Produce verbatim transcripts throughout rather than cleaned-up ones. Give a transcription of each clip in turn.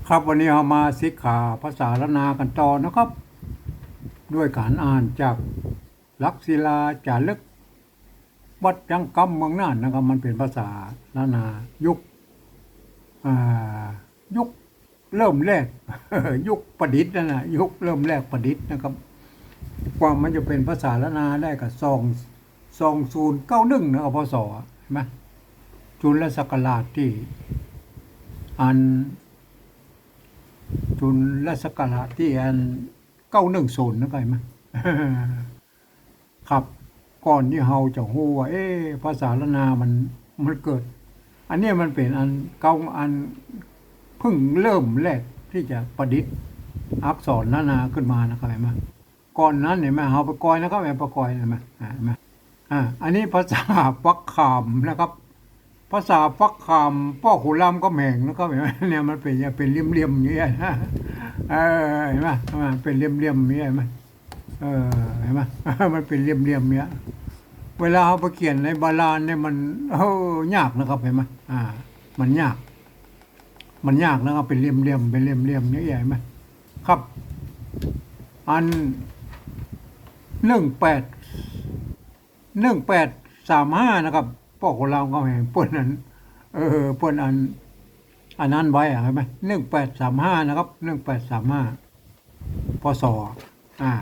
ครับ วันนี้เฮามาสิกขาภาษาล้านนากั๋นต่อนะครับ ด้วยก๋านอ่านจากหลักศิลาจ๋ารึก วัดจังกำเมืองน่านนะครับ มันเป๋นภาษาล้านนายุค อ่า ยุคเริ่มแรก ยุคประดิษฐ์นั่นน่ะ ยุคเริ่มแรกประดิษฐ์นะครับ กว่ามันจะเป๋นภาษาล้านนาได้ก็สอง สองศูนย์เก้าหนึ่งนะครับ พ.ศ. หันก่อ จุลศักราชตี้ อัน จุลศักราชตี้อัน เก้าหนึ่งศูนย์ นะ เข้าใจ๋ไหม ครับ ก่อนตี้เฮาจะฮู้ว่า เอ๊ะ ภาษาล้านนามัน มันเกิด อันเนี้ยมันเป๋นอันเก่า อันเพิ่งเริ่มแรกตี้จะประดิษฐ์อักษรล้านนาขึ้นมานะ เข้าใจ๋ไหม ก่อนนั้นหันก่อ เฮาไปกอยนะครับ ไปกอยหันก่อ อ่า หันก่อ อ่า อันนี้ภาษาฟักขามนะครับ ภาษาฟักขามป้อขุนรามคำแหงนะครับ หันก่อ เนี่ยมันเป๋น เป๋นเหลี่ยมๆ อย่างเงี้ยนะ เออ หันก่อ มันเป๋นเหลี่ยมๆ อย่างเงี้ย หันก่อ เออ หันก่อ มันเป๋นเหลี่ยมๆ เนี่ย เวลาเฮาไปเขียนในบาดาลเนี่ยมัน เออ ยากนะครับ หันก่อ อ่า มันยาก มันยากนะครับ เป๋นเหลี่ยมๆ เป๋นเหลี่ยมๆ อย่างเงี้ย หันก่อ ครับ อัน หนึ่งแปด หนึ่งแปดสามห้า นะครับ ป้อขุนรามคำแหงเปิ้นอัน เออ เปิ้นอัน อันนั้นไว้อะ หันก่อ หนึ่งแปดสามห้า นะครับ หนึ่งแปดสามห้า พ.ศ. อ่า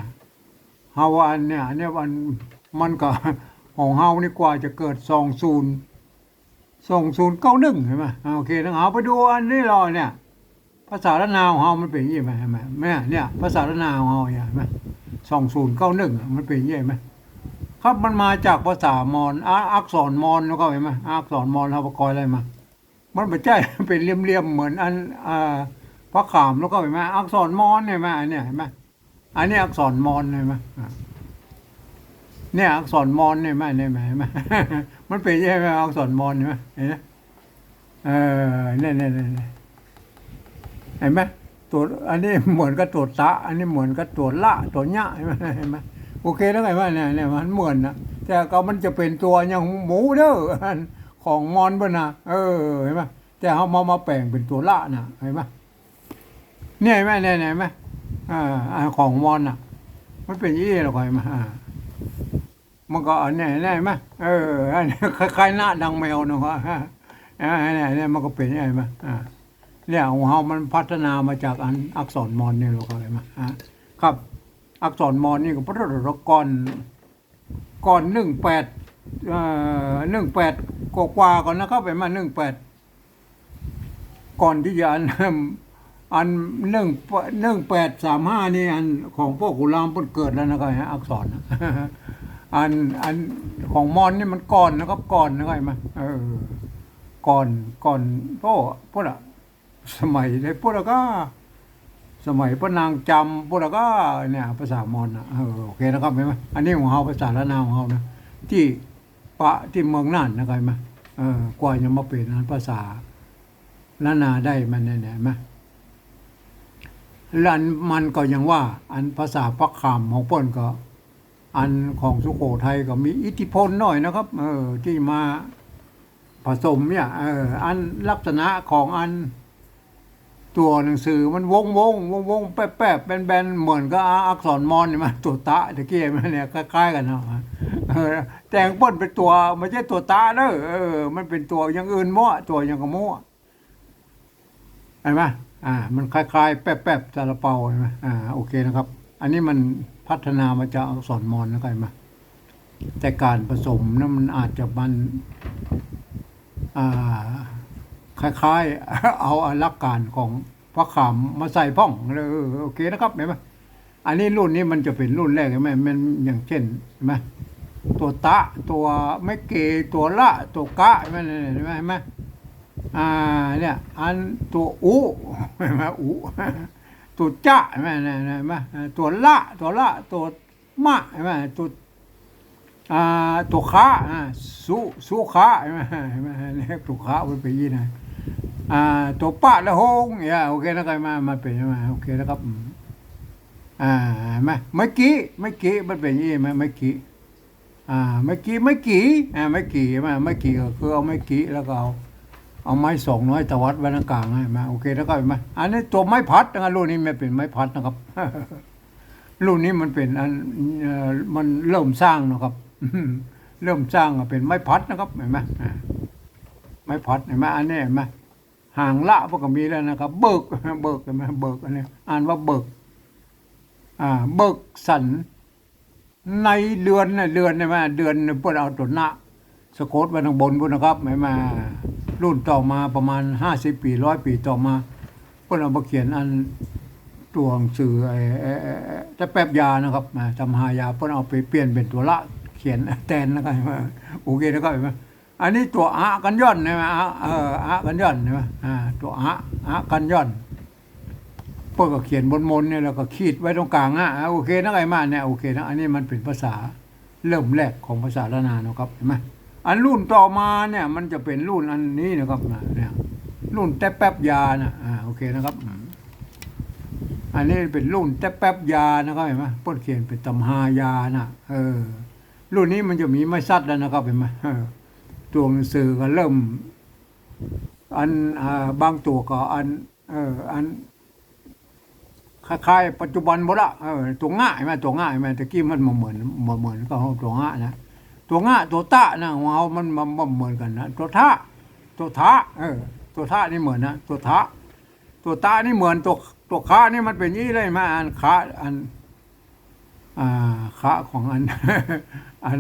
เฮาว่าอันเนี้ย อันเนี้ยมัน มันก็ ของเฮานี่กว่าจะเกิด สองศูนย์ สองศูนย์เก้าหนึ่ง หันก่อ อ่า โอเคนะ เฮาไปดูอันนี้ลอเนี่ย ภาษาล้านนาของเฮามันเป๋นอย่างนี้ไหม หันก่อ แม่เนี่ย ภาษาล้านนาของเฮาเนี่ย หันก่อ สองศูนย์เก้าหนึ่ง อะ มันเป๋นอย่างนี้ไหม ครับ มันมาจากภาษามอญ อ่ะ อักษรมอญ นะ เข้าใจ๋ไหม อักษรมอญเฮาไปกอยได้มา มันบ่ใจ้ เป๋นเหลี่ยมๆ เหมือนอัน อ่า ฟักขาม นะ เข้าใจ๋ไหม อักษรมอญเนี่ย หันก่อ อันเนี้ย หันก่อ อันนี้อักษรมอญ หันก่อ อ่า เนี่ยอักษรมอญ หันก่อ เนี่ย หันก่อ มันเป๋นอย่างนี้ไหม อักษรมอญ หันก่อ หันก่อ เออ เนี่ย เนี่ย เนี่ย เนี่ย หันก่อ ตั๋ว อันนี้เหมือนกับตั๋วตะ อันนี้เหมือนกับตั๋วละ ตั๋วเยียะ หันก่อ หันก่อ โอเคแล้ว หันก่อ เนี่ย เนี่ย มันเหมือนนะ แต่ก็มันจะเป๋นตั๋วอย่างหมูเด้อ อันของมอญเปิ้นนะ เออ หันก่อ แต่เฮามา มาแป๋งเป๋นตั๋วละนะ หันก่อ เนี่ย หันก่อ เนี่ย เนี่ย หันก่อ อ่า อันของมอญน่ะ มันเป๋นอี้แล้วก็ หันก่อ อ่า มันก็อันเนี้ย หันก่อ เออ อันนี้คล้ายๆ หน้าดังแมวเนาะ อ่า เนี่ย เนี่ย มันก็เป๋น หันก่อ อ่า เนี่ย ของเฮามันพัฒนามาจากอันอักษรมอญนี่ เราก็ หันก่อ อ่า ครับ อักษรมอญนี่ก็ ก่อน ก่อนหนึ่งแปด เอ่อ หนึ่งแปดกว่าๆ ก่อนนะครับ หันก่อ หนึ่งแปด ก่อนตี้จะอัน อันหนึ่ง หนึ่งแปดสามห้า นี่ อันของป้อขุนรามเปิ้นเกิดแล้วนะครับ อักษรนะ อัน อันของมอญนี่มันก่อนนะครับ ก่อนนะครับ หันก่อ เออ ก่อน ก่อน โอ้ พุ้นละ สมัยใดพุ้นละก็ สมัยพระนางจำพุ้นละก็ เนี่ย ภาษามอญน่ะ เออ โอเคนะครับ หันก่อ อันนี้ของเฮา ภาษาล้านนาของเฮานะ ตี้ปะตี้เมืองน่านนะครับ หันก่อ เออ กว่าจะมาเป๋นภาษาล้านนาได้มันเนี่ย หันก่อ แล้วอันมันก็อย่างว่า อันภาษาฟักขามของเปิ้นก็ อันของสุโขทัยก็มีอิทธิพลหน่อยนะครับ เออ ตี้มาผสมเนี่ย เออ อันลักษณะของอันตั๋วหนังสือมันวงๆ วงๆ แป๊บๆ แบนๆ เหมือนกับอักษรมอญนี่ หันก่อ ตั๋วตะตะกี้มันเนี่ย คล้ายๆ กั๋นเนาะ เออ แต่ของเปิ้นเป๋นตั๋ว บ่ใจ้ตั๋วตะเด้อ เออ มันเป๋นตั๋วอย่างอื่นมั่ว ตั๋วหยังก็มั่ว หันก่อ อ่า มันคล้ายๆ แป๊บๆ ซาลาเปา หันก่อ อ่า โอเคนะครับ อันนี้มันพัฒนามาจากอักษรมอญนะครับ หันก่อ แต่ก๋านผสมนั้นมันอาจจะมัน อ่า คล้ายๆ เอาหลักก๋านของฟักขามมาใส่พ่อง เออ โอเคนะครับ หันก่อ อันนี้รุ่นนี้มันจะเป๋นรุ่นแรก หันก่อ มันอย่างเจ้น หันก่อ ตั๋วตะ ตั๋วไม้เก๋ ตั๋วละ ตั๋วกะ หันก่อ หันก่อ อ่า เนี่ย อันตั๋วอุ หันก่อ อุ ตั๋วจะ หันก่อ หันก่อ ตั๋วละ ตั๋วละ ตั๋วมะ หันก่อ ตั๋ว อ่า ตั๋วคะ อ่า สุ สุคะ หันก่อ หันก่อ ตั๋วคะมันเป๋นอี้นะ อ่า ตั๋วปะละหง เนี่ย โอเคนะครับ มา มาเป๋น มา โอเคนะครับ อืม อ่า หันก่อ ไม้กิ ไม้กิ มันเป๋นอี้ ไม้ ไม้กิ อ่า ไม้กิ ไม้กิ อ่า ไม้กิ มา ไม้กิ ก็คือเอาไม้กิ แล้วก็เอา เอาไม้สองน้อยตวัดไว้ตรงก๋าง หันก่อ โอเคนะครับ หันก่อ อันนี้ตั๋วไม้พัดนะครับ รุ่นนี้มันเป๋นไม้พัดนะครับ รุ่นนี้มันเป๋นอัน เอ่อ มันเริ่มสร้างนะครับ เริ่มสร้างก็เป๋นไม้พัดนะครับ หันก่อ อ่า ไม้พัด หันก่อ อันนี้ หันก่อ หางละมันก็มีแล้วนะครับ เบิก เบิก หันก่อ เบิก อันนี้ อ่านว่าเบิก อ่า เบิกสัน ในเรือนน่ะ เรือน หันก่อ เรือนเปิ้นเอาตั๋วนะสะกดไว้ตางบนปู้นนะครับ หันก่อ รุ่นต่อมาประมาณห้าสิบปี๋ ร้อยปี๋ต่อมา เปิ้นเอามาเขียนอันตั๋วหนังสือ ไอ้ ไอ้ ไอ้ ไอ้ แต๊แป๊บยานะครับ อ่า ตำฮายา เปิ้นเอาไปเปลี่ยนเป๋นตั๋วละเขียนแตนนะครับ หันก่อ โอเคนะครับ หันก่อ อันนี้ตั๋วอะกันย่อน หันก่อ อะ เอ่อ อะกันย่อน หันก่อ อ่า ตั๋วอะ อะกันย่อน เปิ้นก็เขียนบนมนเนี่ย แล้วก็ขีดไว้ตางก๋าง อ่ะ อ่า โอเคนะ หันก่อ เนี่ย โอเคนะ อันนี้มันเป๋นภาษาเริ่มแรกของภาษาล้านนานะครับ หันก่อ อันรุ่นต่อมาเนี่ย มันจะเป๋นรุ่นอันนี้นะครับ นะ เนี่ย รุ่นแต๊แป๊บยาน่ะ อ่า โอเคนะครับ อืม อันนี้เป๋นรุ่นแต๊แป๊บยานะครับ หันก่อ เปิ้นเขียนเป๋นตำฮายาน่ะ เออ รุ่นนี้มันจะมีไม้สัดแล้วนะครับ หันก่อ เออ ตั๋วหนังสือก็เริ่ม อัน อ่า บางตั๋วก็อัน เออ อัน คล้ายๆ ปัจจุบันหมดละ เออ ตั๋วงะ หันก่อ ตั๋วงะ หันก่อ ตะกี้มันบ่เหมือน บ่เหมือนกับตั๋วงะนะ ตั๋วงะ ตั๋วตะนะ ของเฮามัน มันบ่เหมือนกั๋นนะ ตั๋วทะ ตั๋วทะ เออ ตั๋วทะนี่เหมือนนะ ตั๋วทะ ตั๋วตะนี่เหมือน ตั๋ว ตั๋วคะนี่มันเป๋นอี้เลย หันก่อ อันคะ อัน อ่า คะของอัน อัน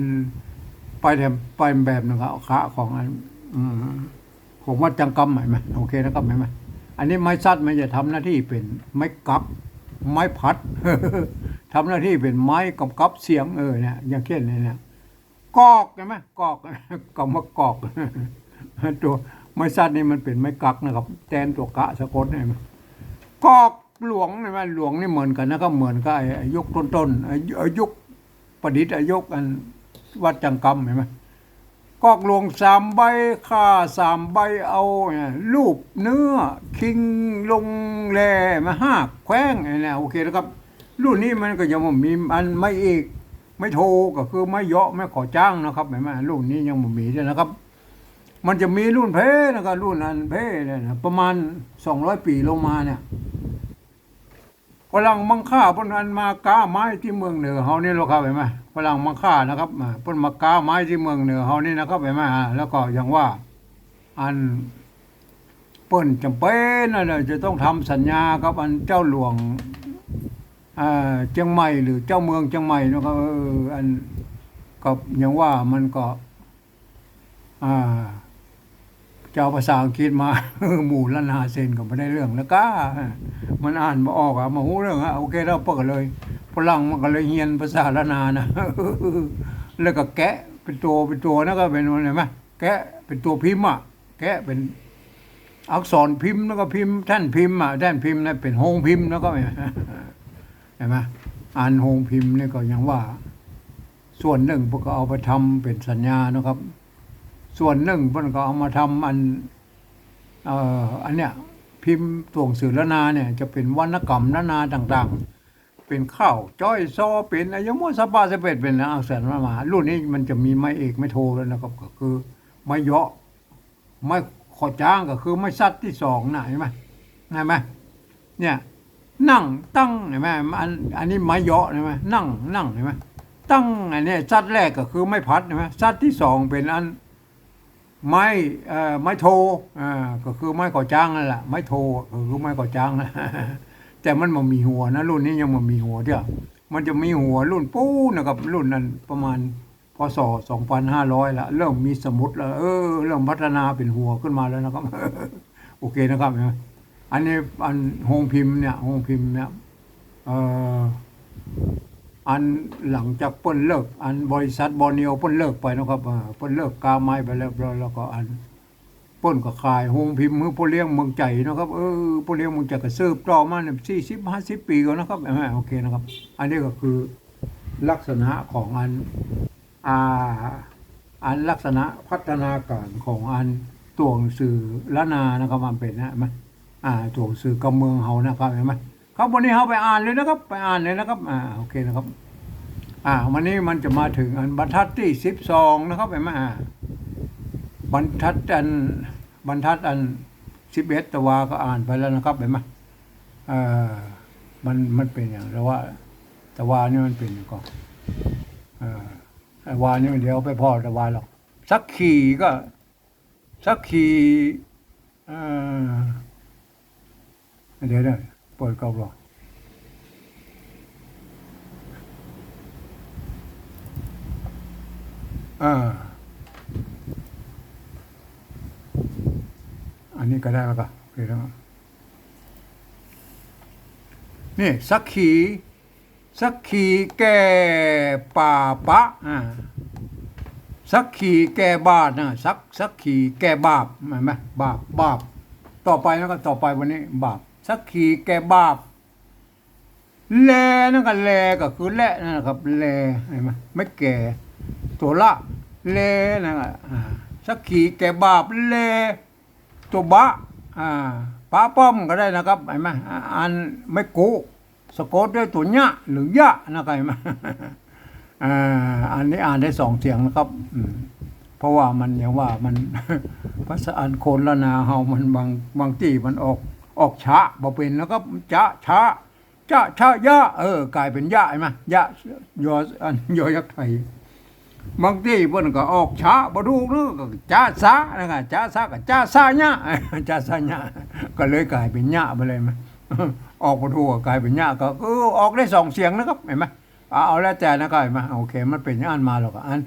ไปแถม ไปแบบนึ่งครับ คะของอัน อืม ของวัดจังกำ หันก่อ โอเคนะครับ หันก่อ อันนี้ไม้สัดมันจะทำหน้าตี้เป๋นไม้กับ ไม้พัด ทำหน้าตี้เป๋นไม้กำกับเสียง เออ เนี่ย อย่างเช่นเนี่ย เนี่ย กอก หันก่อ กอก กำว่ากอก ตั๋วไม้สัดนี่มันเป๋นไม้กักนะครับ แตนตั๋วกะสะกดเนี่ย กอกหลวง หันก่อ หลวงนี่เหมือนกั๋นนะครับ เหมือนกับไอ้ ไอ้ยุคต้นๆ ไอ้ ไอ้ยุคประดิษฐ์ ไอ้ยุคอันวัดจังกำ หันก่อ กอกหลวงสามใบ ข้าสามใบเอา เนี่ย ลูบเนื้อคิงลงแลมาหากแขว้ง เนี่ย โอเคนะครับ รุ่นนี้มันก็ยังบ่มีอันไม้เอก ไม้โท ก็คือไม้เยาะ ไม้ขอจ๊างนะครับ หันก่อ รุ่นนี้ยังบ่มีด้วยนะครับ มันจะมีรุ่นเพนะครับ รุ่นอันเพเนี่ยนะ ประมาณสองร้อยปี๋ลงมาเนี่ย ฝรั่งมังค่าเปิ้นอันมาก๊าไม้ตี้เมืองเหนือเฮานี่แหละครับ หันก่อ ฝรั่งมังค่านะครับ อ่า เปิ้นมาก๊าไม้ตี้เมืองเหนือเฮานี่นะครับ หันก่อ อ่า แล้วก็อย่างว่า อันเปิ้นจ๋ำเป๋นนะ จะต้องทำสัญญากับอันเจ้าหลวง อ่า เจียงใหม่หรือเจ้าเมืองเจียงใหม่นะครับ เออ อัน ก็อย่างว่ามันก็ อ่า จะเอาภาษาอังกฤษมา หมู่ล้านนาเซ็นก็บ่ได้เรื่องแล้วก้า มันอ่านบ่ออกอะ บ่ฮู้เรื่องอะ โอเค แล้วเปิ้นก็เลย ฝรั่งมันก็เลยเฮียนภาษาล้านนานะ แล้วก็แกะเป๋นตั๋ว เป๋นตั๋วนะ ก็เป๋น หันก่อ แกะเป๋นตั๋วพิมพ์อะ แกะเป๋นอักษรพิมพ์ แล้วก็พิมพ์แท่นพิมพ์อะ แท่นพิมพ์นะ เป๋นโฮงพิมพ์ แล้วก็ หันก่อ อันโฮงพิมพ์นี่ก็อย่างว่า ส่วนนึ่งเปิ้นก็เอาไปทำเป๋นสัญญานะครับ ส่วนนึ่งเปิ้นก็เอามาทำอัน เอ่อ อันเนี้ย พิมพ์ตั๋วหนังสือล้านนาเนี่ย จะเป๋นวรรณกรรมล้านนาต่างๆ เป๋นข้าวจ้อยซอ เป๋นอะหยังหมด สะปาสะเปด เป๋นอักษรล้านนา รุ่นนี้มันจะมีไม้เอกไม้โทแล้วนะครับ ก็คือไม้เยาะ ไม้ขอจ๊างก็คือไม้สัดตี้สองน่ะ หันก่อ หันก่อ เนี่ย นั่งตั้ง หันก่อ อัน อันนี้ไม้เยาะ หันก่อ นั่ง นั่ง หันก่อ ตั้ง อันนี้สัดแรกก็คือไม้พัด หันก่อ สัดตี้สองเป๋นอันไม้ เอ่อ ไม้โท อ่า ก็คือไม้ขอจ๊างนั่นแหละ ไม้โทก็คือไม้ขอจ๊างนะ แต่มันบ่มีหัวนะ รุ่นนี้ยังบ่มีหัวเตื้อ มันจะมีหัวรุ่นปู๊นนะครับ รุ่นนั้นประมาณ พ.ศ. สองพันห้าร้อย ละ เริ่มมีสมุดแล้ว เออ เริ่มพัฒนาเป๋นหัวขึ้นมาแล้วนะครับ โอเคนะครับ อันนี้อันโฮงพิมพ์เนี่ย โฮงพิมพ์เนี่ย เอ่อ อันหลังจากเปิ้นเลิก อันบริษัทบอร์เนียวเปิ้นเลิกไปนะครับ เอ่อ เปิ้นเลิกก๊าไม้ไปแล้ว แล้ว แล้วก็อัน เปิ้นก็ขายโฮงพิมพ์หื้อป้อเลี้ยงเมืองใจ๋นะครับ เออ ป้อเลี้ยงเมืองใจ๋ก็สืบต่อมาเนี่ย สี่สิบ ห้าสิบ ปี๋ก่อนนะครับ อ่า โอเคนะครับ อันนี้ก็คือลักษณะของอัน อ่า อันลักษณะพัฒนาก๋ารของอันตั๋วหนังสือล้านนานะครับ มันเป๋นนะ หันก่อ อ่า ตั๋วหนังสือกับเมืองเฮานะครับ หันก่อ ครับ วันนี้เฮาไปอ่านเลยนะครับ ไปอ่านเลยนะครับ อ่า โอเคนะครับ อ่า วันนี้มันจะมาเถิงอันบรรทัดตี้สิบสองนะครับ หันก่อ อ่า บรรทัดอัน บรรทัดอันสิบเอ็ด ตะวาก็อ่านไปแล้วนะครับ หันก่อ เอ่อ มัน มันเป๋นอย่าง ตะวา ตะวานี่มันเป๋นอย่างก่อ เอ่อ ตะวานี่เดี๋ยวไปผ่อตะวาหรอก สักขีก็ สักขี เอ่อ เดี๋ยวนะ เปิดก่อนบ่ อ่า อันนี้ก็ได้แล้วก็ โอเคแล้ว นี่ สักขี สักขีแก่ป่าปะ อ่า สักขีแก่บาปนะ สัก สักขีแก่บาป หันก่อ บาป บาป ต่อไปนะก็ ต่อไปวันนี้ บาป สักขีแก่บาป แล หันก่อ แลก็คือและนั่นนะครับ แล หันก่อ ไม้แก่ ตั๋วละ แล หันก่อ อ่า สักขีแก่บาป แล ตั๋วบะ อ่า ปะป้อมก็ได้นะครับ หันก่อ อ่า อันไม้กุ สะกดด้วยตั๋วเยียะหรือเยียะนะครับ หันก่อ อ่า อันนี้อ่านได้สองเสียงนะครับ อืม เพราะว่ามันยังว่ามัน ภาษาอันคนล้านนาเฮามันบาง บางตี้มันออก ออกชะบ่เป๋นนะครับ จะ ชะ จะ ชะ ยะ เออ ก๋ายเป๋นยะ หันก่อ ยะ ยอ อัน ยอยักษ์ไทย บางตี้เปิ้นก็ออกชะบ่ถูกเนาะ ก็จะสะนะ ก็จะสะ ก็จะสะยะ จะสะยะ ก็เลยก๋ายเป๋นยะไปเลย หันก่อ ออกบ่ถูกก็ก๋ายเป๋นยะ ก็ เออ ออกได้สองเสียงนะครับ หันก่อ เอา เอาแล้วแต่นะครับ หันก่อ โอเค มันเป๋นอย่างอั้นมาแล้วก็ อัน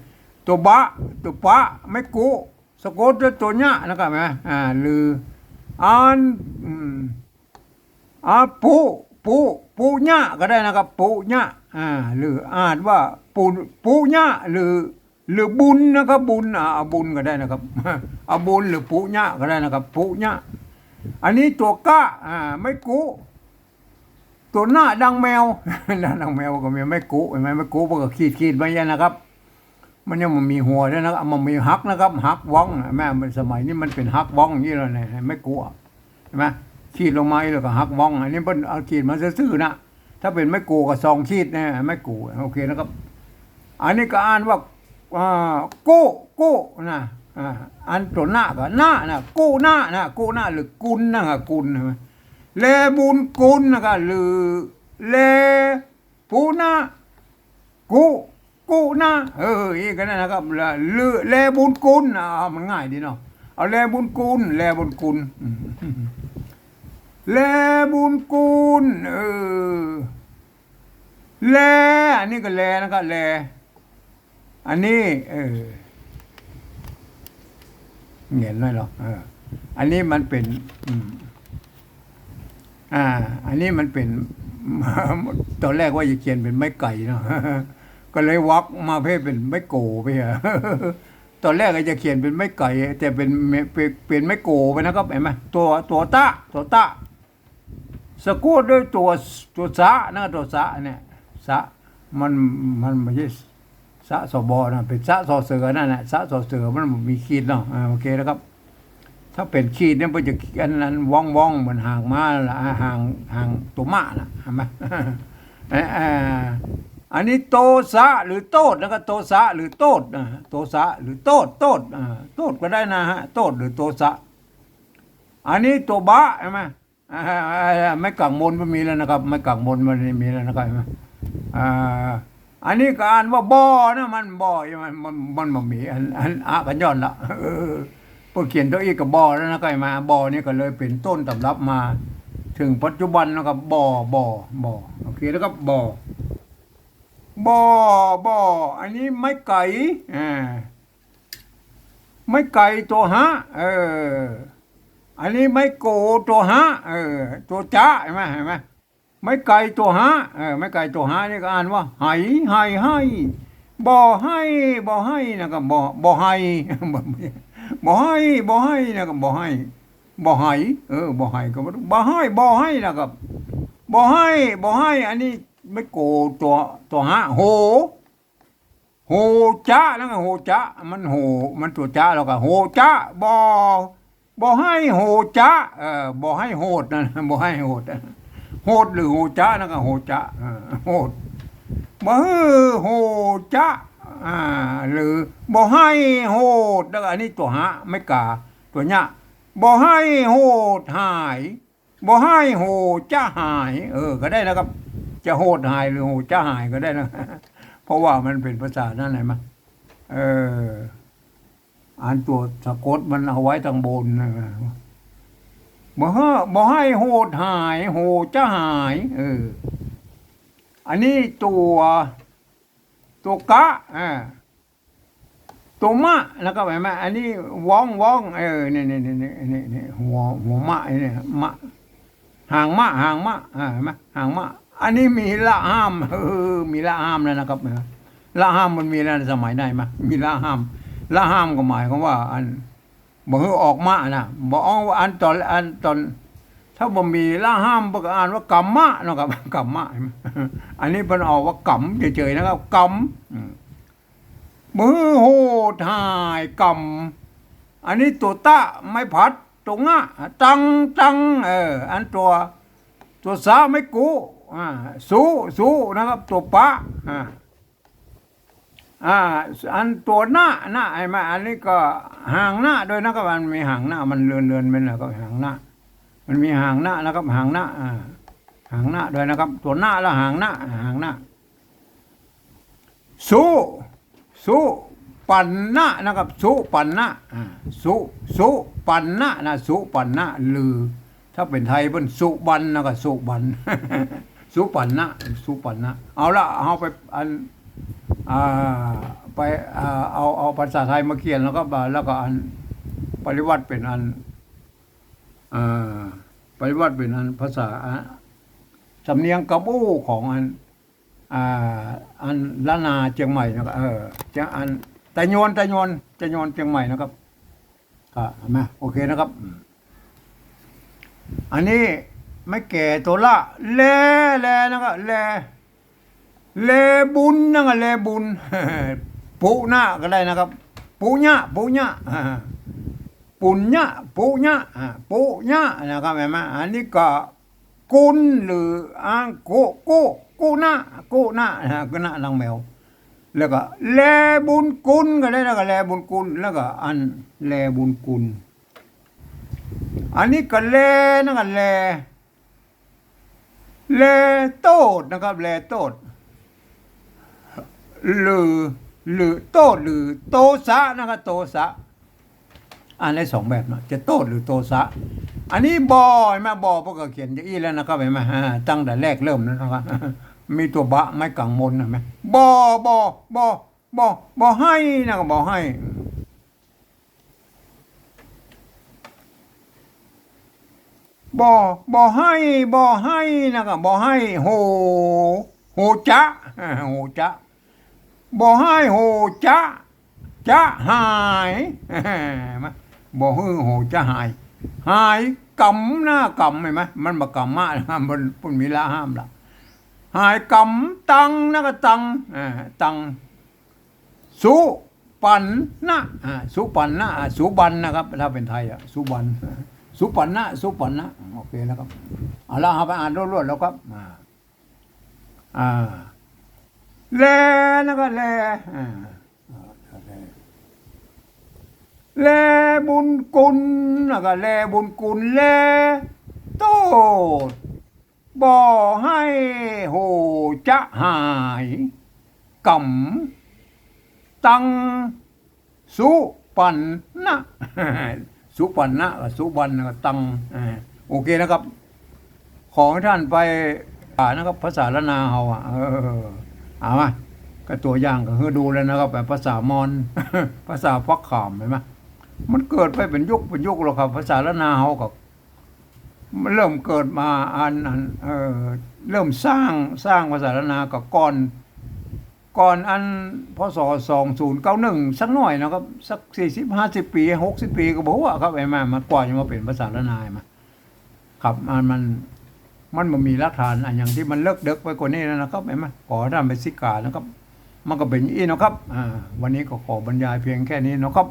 ตั๋วบะ ตั๋วปะ ไม้กุ สะกดด้วยตั๋วเยียะนะครับ หันก่อ อ่า หรือ อัน อืม อ่า ปุ ปุ ปุเยียะก็ได้นะครับ ปุเยียะ อ่า หรืออ่านว่าปุ ปุเยียะ หรือ หรือบุญนะครับ บุญ อ่า เอาบุญก็ได้นะครับ เอาบุญหรือปุเยียะก็ได้นะครับ ปุเยียะ อันนี้ตั๋วกะ อ่า ไม้กุ ตั๋วหน้าดังแมว หน้าดังแมวก็มีไม้กุ หันก่อ ไม้กุมันก็ขีด ขีดมาอย่างนี้นะครับ มันยังบ่มีหัวด้วยนะ มันมีหักนะครับ หักว้องนะ แม่ มันสมัยนี้มันเป๋นหักว้องอย่างนี้แล้วเนี่ย ไม้กุ หันก่อ ขีดลงมาแล้วก็หักว้อง อันนี้เปิ้นเอาขีดมาซื่อๆ นะ ถ้าเป๋นไม้กุก็สองขีดนะ ไม้กุ โอเคนะครับ อันนี้ก็อ่านว่า อ่า กุ กุ นะ อ่า อันตั๋วหน้าก็หน้านะ กุหน้านะ กุหน้า หรือกุลนะ กุล หันก่อ แลบุญกุลนะครับ หรือ แล ปุหน้า กุ กุหน้า เออ อีกก็ได้นะครับ แล หรือ แลบุญกุล อ่า มันง่ายดีเนาะ เอา แลบุญกุล แลบุญกุล อืม แลบุญกุล เออ แล อันนี้ก็แลนะครับ แล อันนี้ เออ เหงียนหน้อยเหรอ เออ อันนี้มันเป๋น อืม อ่า อันนี้มันเป๋น ต๋อนแรกว่าจะเขียนเป๋นไม้ไก่เนาะ ก็เลยวักมาเป๋นไม้โกไปอะ ต๋อนแรกก็จะเขียนเป๋นไม้ไก่ แต่เป๋น เป๋น เป๋นไม้โกไปนะครับ หันก่อ ตั๋ว ตั๋วตะ ตั๋วตะ สะกดด้วยตั๋ว ตั๋วสะนะ ตั๋วสะเนี่ย สะ มัน มันบ่ใจ้สะ สบ นะ เป๋นสะ สอเสือนั่นแหละ สะ สอเสือ มันบ่มีขีดเนาะ อ่า โอเคนะครับ ถ้าเป๋นขีดเนี่ย มันจะ อันนั้น ว้องๆ เหมือนหางม้าละ อ่า หาง หางตั๋วม้าน่ะ หันก่อ เอ่อ เอ่อ อันนี้โตสะหรือโตษนะครับ โตสะหรือโตษ อ่า โตสะหรือโตษ โตษ อ่า โตษก็ได้นะฮะ โตษหรือโตสะ อันนี้ตั๋วบะ หันก่อ อ่า ไม้ก๋างบนก็มีแล้วนะครับ ไม้ก๋างบนมันมีแล้วนะครับ หันก่อ อ่า อันนี้ก็อ่านว่าบ่อนะ มันบ่อ มัน มัน มันบ่มี อัน อัน อะ ก็ย้อนละ เออ เปิ้นเขียนตั๋วอี้ก็บ่อแล้วนะครับ หันก่อ บ่อนี่ก็เลยเป๋นต้นตำรับมา เถิงปัจจุบันนะครับ บ่อ บ่อ บ่อ โอเคนะครับ บ่อ บ่อ บ่อ อันนี้ไม้ไก่ อ่า ไม้ไก่ตั๋วหะ เออ อันนี้ไม้โกตั๋วหะ เออ ตั๋วจะ หันก่อ หันก่อ ไม้ไก่ตั๋วหะ เออ ไม้ไก่ตั๋วหะนี่ก็อ่านว่า ไห ไห ไห บ่อไห บ่อไหนะครับ บ่อ บ่อไห บ่อไห บ่อไหนะครับ บ่อไห บ่อไห เออ บ่อไหก็บ่ บ่อไห บ่อไหนะครับ บ่อไห บ่อไห อันนี้ไม้โกตั๋ว ตั๋วหะ โห โหจะ นั่นก็โหจะ มันโห มันตั๋วจะ แล้วก็โหจะ บ่อ บ่อไหโหจะ เออ บ่อไหโหดนะ บ่อไหโหด โหดหรือโหจะ นั่นก็โหจะ เออ โหด บ่อหื้อโหจะ อ่า หรือบ่อไหโหด แล้วก็อันนี้ตั๋วหะ ไม้ก๋า ตั๋วเยียะ บ่ให้โหดหาย บ่ให้โหจะหาย เออ ก็ได้นะครับ จะโหดหายหรือโหจะหายก็ได้นะ เพราะว่ามันเป๋นภาษานั่นไงมะ เออ อันตั๋วสะกดมันเอาไว้ตังบนนะ บ่ให้ บ่ให้โหดหาย โหจะหาย เออ อันนี้ตั๋ว ตั๋วกะ อ่า ตั๋วมะนะครับ หันก่อ อันนี้ว้อง ว้อง เออ นี่ นี่ หัว หัวมะ นี่ มะ หางมะ หางมะ อ่า หันก่อ หางมะ อันนี้มีละห้าม เออ มีละห้ามแล้วนะครับ ละห้ามมันมีแล้วในสมัยไหนมะ มีละห้าม ละห้ามก็หมายความว่า อัน บ่หื้อออกมะนะ บ่เอาอันต๋อน อันต๋อน ถ้าบ่มีละห้ามเปิ้นก็อ่านว่ากำมะเนาะครับ กำมะ อันนี้เปิ้นออกว่ากำเฉยๆ นะครับ กำ อืม บ่หื้อโหดหาย กำ อันนี้ตั๋วตะ ไม้ผลัด ตั๋วงะ ตัง ตัง เออ อันตั๋ว ตั๋วสะ ไม้กุ อ่า สุ สุ นะครับ ตั๋วปะ อ่า อ่า อันตั๋วหน้า หน้า หันก่อ อันนี้ก็หางหน้าด้วยนะครับ มันมีหางหน้า มันเลือนๆ ไปแล้วก็หางหน้า มันมีหางหน้านะครับ หางหน้า อ่า หางหน้าด้วยนะครับ ตั๋วหน้าแล้วหางหน้า หางหน้า สุ สุปันนะนะครับ สุปันนะ อ่า สุ สุปันนะนะ สุปันนะ หรือ ถ้าเป๋นไทยเปิ้นสุบรรณนะครับ สุบรรณ สุปันนะ สุปันนะ เอาละ เฮาไปอัน อ่า ไป อ่า เอา เอาภาษาไทยมาเขียนแล้วก็ แล้วก็อัน ปริวรรตเป๋นอัน อ่า ปริวรรตเป๋นอันภาษา อ่า สำเนียงกำอู้ของอัน อ่า อันล้านนาเจียงใหม่นะครับ เออ จะอัน ตะยวน ตะยวน ตะยวนเจียงใหม่นะครับ อ่า หันก่อ โอเคนะครับ อืม อันนี้ไม้แก่ตั๋วละ แล แลนะครับ แล แลบุญนะครับ แลบุญ ปุนะก็ได้นะครับ ปุญะ ปุญะ อ่า ปุญญะ ปุญะ อ่า ปุญะนะครับ หันก่อ อันนี้ก็ กุณ หรืออัง กุ กุ กุณะ กุณะ นะฮะ กุณะนางแมว แล้วก็ แลบุญกุลก็ได้ แล้วก็ แลบุญกุล แล้วก็อัน แลบุญกุล อันนี้ก็ แล นะครับ แล แลโต้ษนะครับ แลโต้ษ หรือ หรือโต้ษ หรือโตสะนะครับ โตสะ อ่านได้สองแบบเนาะ จะโต้ษหรือโตสะ อันนี้บ่ หันก่อ บ่ เปิ้นก็เขียนจะอี้แล้วนะครับ หันก่อ อ่า ตั้งแต่แรกเริ่มแล้วนะครับ มีตั๋วบะไม้ก๋างมน หันก่อ บ่ บ่ บ่ บ่ บ่ให้นะครับ บ่ให้ บ่ บ่ให้ บ่ให้นะครับ บ่ให้ โห โหจะ อ่า โหจะ บ่ให้โหจะ จะหาย มา บ่หื้อโหจะหาย หายกำนะ กำ หันก่อ มันบ่กำมะนะ มัน มันมีละห้ามละ หายกำตังนะ ก็ตัง อ่า ตัง สุปันนะ อ่า สุปันนะ อ่า สุบรรณนะครับ ถ้าเป๋นไทยอะ สุบรรณ สุปันนะ สุปันนะ โอเคนะครับ เอาละ เฮาไปอ่านรวดๆ แล้วครับ อ่า อ่า แล นะครับ แล อ่า แลบุญกุล นะครับ แลบุญกุล แลโต้ษ บ่ให้โหจะหาย กำตัง สุปันนะ สุปันนะกับสุบรรณนะ กับตัง อ่า โอเคนะครับ ขอให้ท่านไปอ่านนะครับ ภาษาล้านนาเฮาอะ เออ เอามา ก็ตั๋วอย่างก็หื้อดูแล้วนะครับ แบบภาษามอญ ภาษาฟักขาม หันก่อ มันเกิดไปเป๋นยุคเป๋นยุคแล้วครับ ภาษาล้านนาเฮาก็ มันเริ่มเกิดมาอัน อัน เอ่อ เริ่มสร้าง สร้างภาษาล้านนาก็ก่อน ก่อนอัน พ.ศ. สองศูนย์เก้าหนึ่ง สักหน่อยนะครับ สักสี่สิบ ห้าสิบปี๋ หกสิบปี๋ก็บ่ฮู้อะครับ หันก่อ มันกว่าจะมาเป๋นภาษาล้านนา หันก่อ ครับ มัน มัน มันบ่มีหลักฐานอะหยังตี้มันเลิกเดิกไปกว่านี้แล้วนะครับ หันก่อ ขอท่านไปศึกษานะครับ มันก็เป๋นอี้นะครับ อ่า วันนี้ก็ขอบรรยายเพียงแค่นี้นะครับ